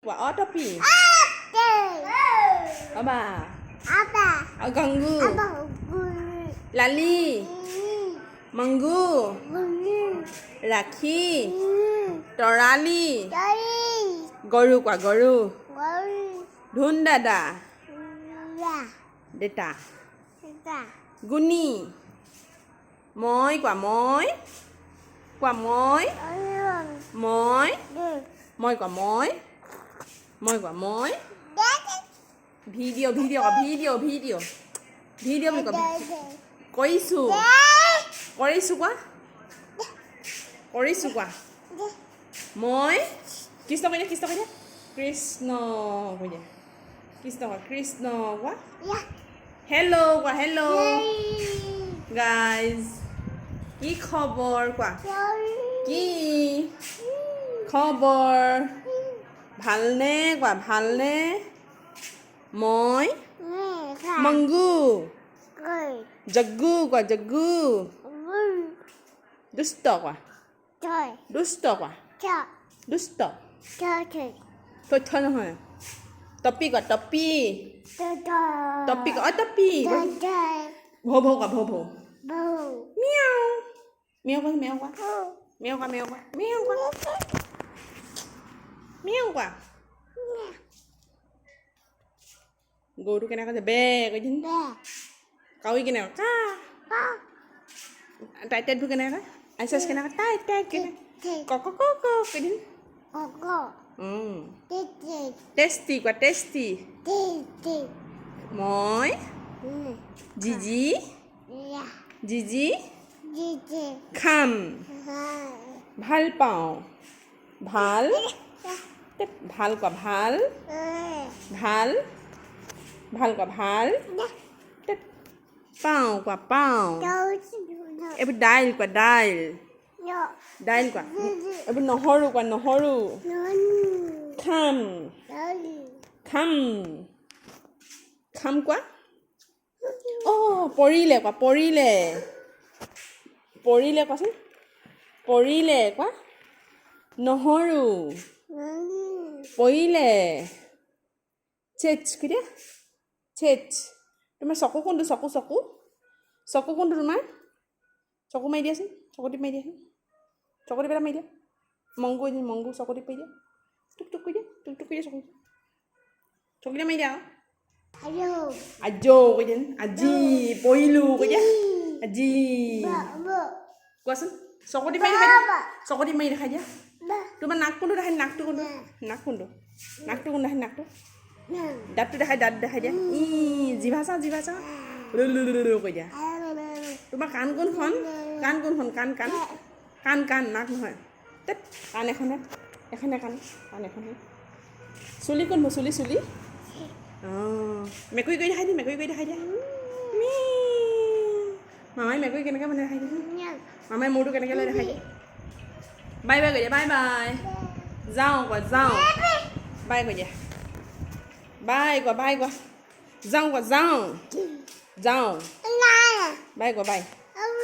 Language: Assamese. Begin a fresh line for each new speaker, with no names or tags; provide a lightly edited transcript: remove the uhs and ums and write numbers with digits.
কোৱা। অ টপি, অ বা, অ গংগু, লালি, মংগু, ৰাখী, তৰালি, গৰু কোৱা, গৰু, ধুন দাদা, দেতা, গুণী, মই কোৱা, মই কোৱা, মই, মই, মই কোৱা, মই, মই কোৱা, মই, ভিডিঅ', ভিডিঅ' কোৱা, ভিডিঅ', ভিডিঅ', ভিডিঅ' বুলি কোৱা। কৰিছোঁ, কৰিছোঁ কোৱা, কৰিছোঁ কোৱা। মই কৃষ্ণ কৈ দিয়া, কৃষ্ণ কৈ দিয়া, কৃষ্ণ কৈ দিয়া, কৃষ্ণ কোৱা, কৃষ্ণ কোৱা, হেল্ল' কোৱা, হেল্ল' গাইজ, কি খবৰ কোৱা, কি খবৰ, ভালনে কোৱা, ভালনে? মই মংগু, জগ্গু কোৱা, জগ্গু, দুষ্ট কোৱা, দুষ্ট কোৱা, দুষ্ট, তথ্য নহয়, টপি কোৱা, টপি, টপি কোৱা, অ টপি, ভৌ ভৌ কোৱা, ভৌ ভৌ, মিয়াও মিয়াও কোৱা, মিয়াও কোৱা, মিয়াও কোৱা, মিয়াও কোৱা, মিয়াও কোৱা, মিয়াও কোৱা। গৰুটো কেনেকৈ যে বে কৈ দিম, কাউৰী কেনেকৈ কা, টাইট টাইটবোৰ কেনেকৈ, আইচ আইচ কেনেকৈ, টাইট টাইট কেনে, ক ক ক ক কৈ দিম। টেষ্টি কোৱা, টেষ্টি। মই জিজি জিজি খাম, ভাল পাওঁ, ভাল ভাল কোৱা, ভাল ভাল ভাল কোৱা, ভাল পাওঁ কোৱা, পাওঁ। এইবোৰ দাইল কোৱা, দাইল, দাইল কোৱা। এইবোৰ নহৰু কোৱা, নহৰু খাম, খাম, খাম কোৱা। অঁ, পৰিলে কোৱা, পৰিলে, পৰিলে কোৱাচোন, পৰিলে কোৱা, নহৰু পৰিলে, চেচ কৈ দিয়া, চেচ। তোমাৰ চকু কোনটো? চকু, চকু, চকু কোনটো তোমাৰ? চকু মাৰি দিয়াচোন, চকু টিপ মাৰি দিয়াচোন, চকু টিপ এটা মাৰি দিয়া। মংগু, মংগু, চকু টিপ মাৰি দিয়া, টুক টুক কৰি দিয়া, টুক টুক কৰি দিয়া, চকু চকুকেইটা মাৰি দিয়া। আজৌ কৈ দিয়া, আজি পৰিলোঁ কৈ দিয়া, আজি কোৱাচোন। চকু টিপ মাৰি দেখাই দিয়া, চকু টিপ মাৰি দেখাই দিয়া। তোমাৰ নাক কোনটো দেখাই, নাকটো কোনটো? নাক কোনটো? নাকটো কোনটো দেখাই, নাকটো, দাঁতটো দেখাই, দাঁত দেখাই দিয়া। ই জিভা চাওঁ, জিভা চাওঁ, কৈ দিয়া। তোমাৰ কাণ কোনখন? কাণ কোনখন? কাণ, কাণ, কাণ, কাণ, নাক নহয়, তেত, কাণ এখনহে, এখনহে কাণ, কাণ এখনহে। চুলি কোনবোৰ? চুলি, চুলি। অঁ, মেকুৰী কৰি দেখাই দিয়া, মেকুৰী কৰি দেখাই দিয়া। মামাই মেকুৰী কেনেকৈ বনাই দেখাই দিয়াচোন। মামাই মূৰটো কেনেকৈ লৈ দেখাই দিয়া। বাই বাই কৈ দিয়া, বাই বাই, যাওঁ কোৱা, যাওঁ, বাই কৈ দিয়া, বাই কোৱা, বাই কোৱা, যাওঁ কোৱা, যাওঁ, যাওঁ, বাই কোৱা, বাই।